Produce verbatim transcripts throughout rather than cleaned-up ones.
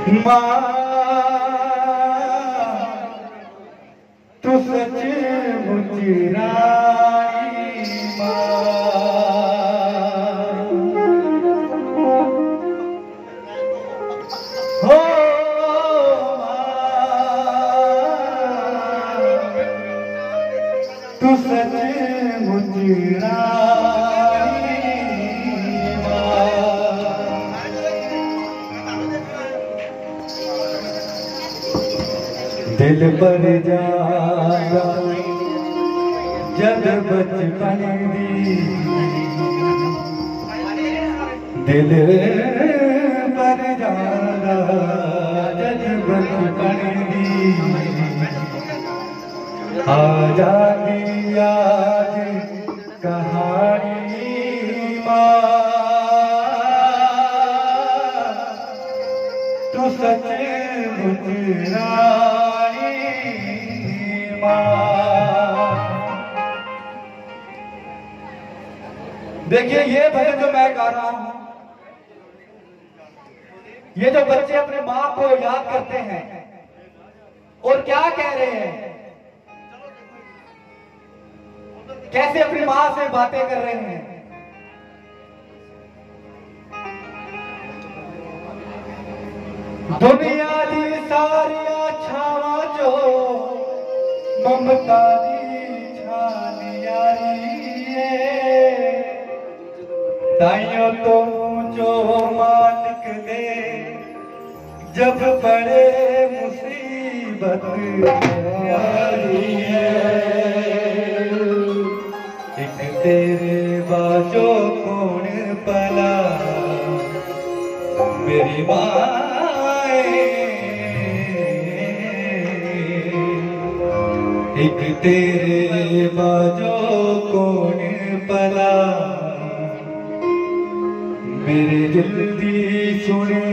माँ, तू सचमुच रानी माँ। हो माँ, तू सचमुच रानी माँ। दिल पर जादा जद बचपन दी, दिल पर जादा जद बचपन दी, आ जाती याद कहानी माँ, तू सचमुच रानी माँ। देखिए, ये भजन जो मैं गा रहा हूं, ये जो बच्चे अपने माँ को याद करते हैं और क्या कह रहे हैं, कैसे अपनी माँ से बातें कर रहे हैं। दुनिया दी सारिया छावां चो ममता दी छां न्यारी ऐ। ताइयों तो मूं चो मां निकले जब पड़े मुसीबत प्यारी है। एक तेरे बाजो कौन भला मेरी माए। एक तेरे बाजो कौन भला मेरे दिल दी सुने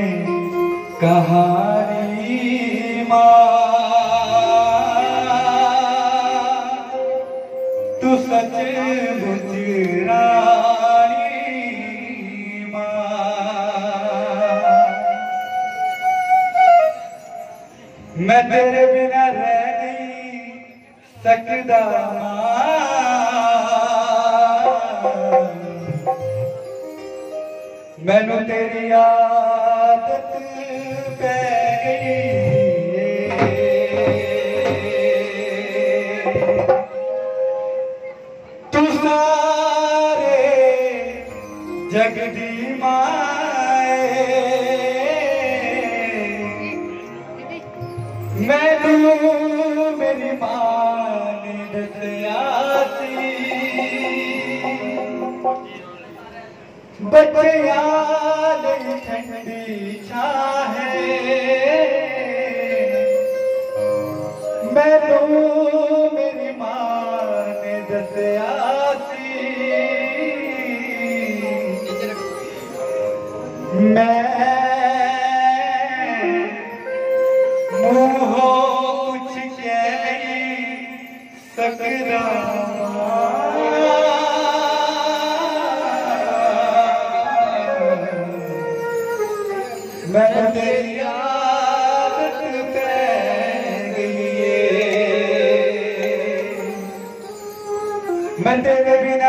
कहानी माँ। तू सचमुच रानी माँ। मैं तेरे बिना रह नहीं सकदा मां। मैनू तेरी आदत पै गई। तू सारे जग दी मां ऐ। मैनू मेरी मां ने दस्सेआ सी, बच्चेआं लेई ठंडी छां है। मैनू मेरी मां ने दस्सेआ सी, मैं मूंहों कुछ कह नहीं सकदा। मैं तेरी आदत पै गई है। मैं तेरे बिना